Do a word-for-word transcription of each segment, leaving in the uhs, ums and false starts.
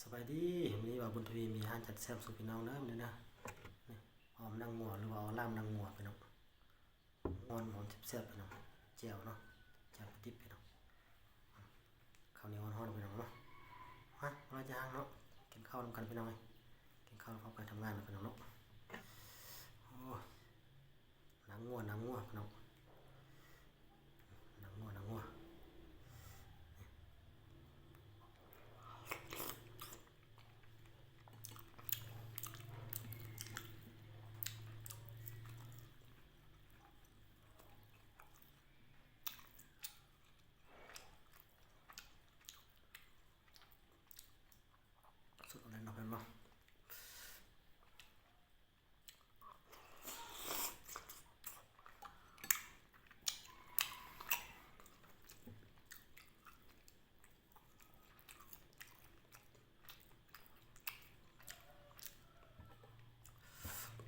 สบายดี มื้อนี้บ่าวบุญทวีมีอาหารจัดแซ่บสู่พี่น้องเด้อ มื้อนี้เด้อ นี่ ออมหนังงัว หรือว่าเอาล่ามหนังงัวพี่น้อง ฮ้อนๆ แซ่บๆ พี่น้อง แจ่วเนาะ แจ่วปลาดิบพี่น้อง ข้าวเหนียวฮ้อนๆ พี่น้องเนาะ ฮะ เราจะห่างเนาะ กินข้าวนำกันพี่น้องเอ้ย กินข้าวแล้วก็ไปทำงานแล้วพี่น้องเนาะ โอ้ หนังงัว หนังงัวพี่น้อง หนังงัว หนังงัว สุดอะไรเนาะพี่น้องเนาะ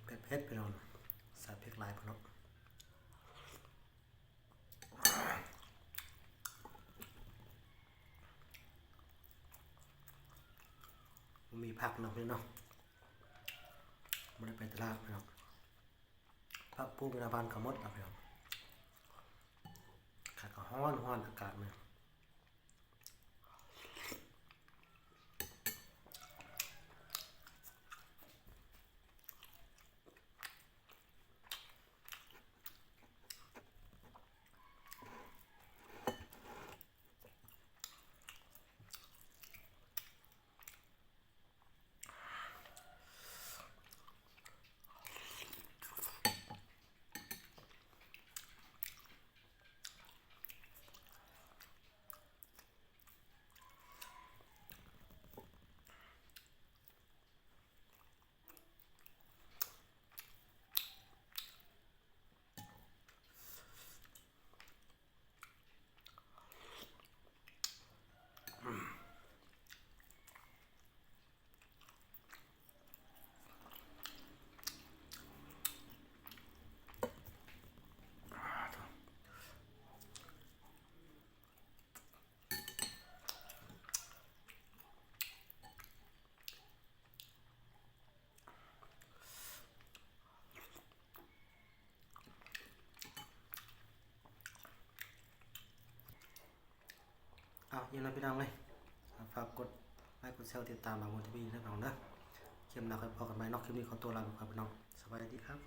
เผ็ดๆ พี่น้อง ใส่พริกหลายพี่น้อง มีผักเนาะพี่น้อง บ่ได้ไปตลาดพี่น้อง ผักปลูกอยู่หน้าบ้านก็หมดแล้วพี่น้อง อากาศก็ฮ้อนฮ้อน อากาศมัน เอา อย่าลืมพี่น้องเลย ฝากกดไลค์ กดแชร์ ติดตามบ่าวบุญทวีนะพี่น้องเด้อ คลิปหน้าค่อยพบกันใหม่เนาะ คลิปนี้ขอตัวลาไปก่อนพี่น้อง สบายดีครับ